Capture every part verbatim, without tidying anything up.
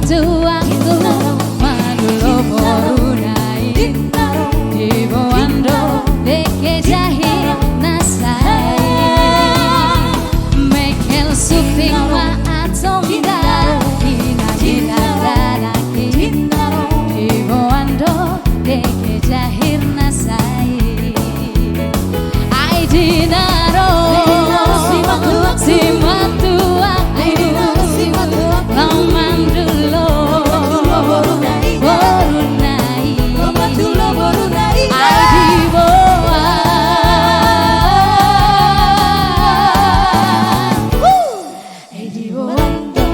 Tuangku mandulo boruna i, diboan do dengke jahirna sai. Mengkel suping ma antong da, ina ni dangdanak i, diboan do dengke jahirna sai. Ai di na ro simatuak, simatuak, ai di na ro simatuak, laho mandulo boruna i, boruna i, laho mandulo boruna i, ai diboan. Ai diboan do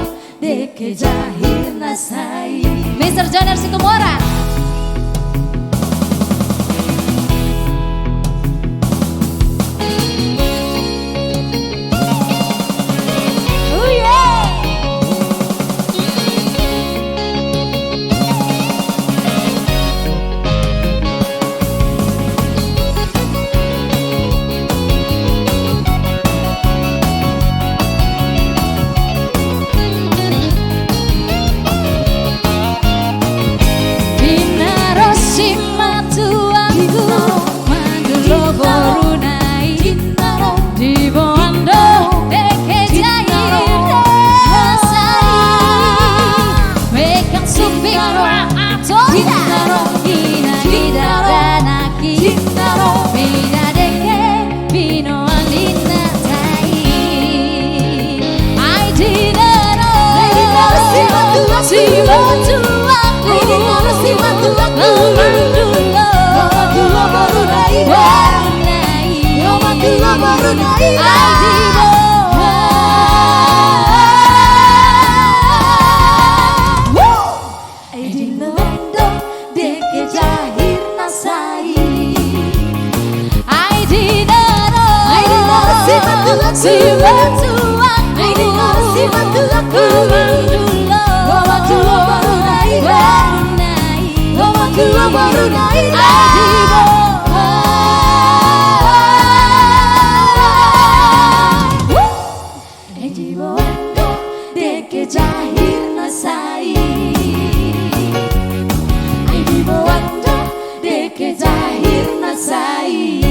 dengke jahirna sai. Mister Joner Situmorang. Di na ro simatuangku mandulo boruna i, diboan do dengke jahirna sai. Mengkel suping ma antong da, ina ni dangdanak i, mida dengke binoan ninna tai. Ai di na ro simatuak, simatuak, ai di na ro simatuak, laho mandulo boruna i, boruna i, laho mandulo boruna i, ai diboan. Ai diboan do dengke jahirna sai. Ai di na ro, ai di na ro simatuak, simatuak, ai di na ro simatuak, mandulo, mandulo boruna i, boruna i, mandulo boruna i, ai diboan. Ai diboan do dengke jahirna sai. Ai diboan do dengke jahirna sai.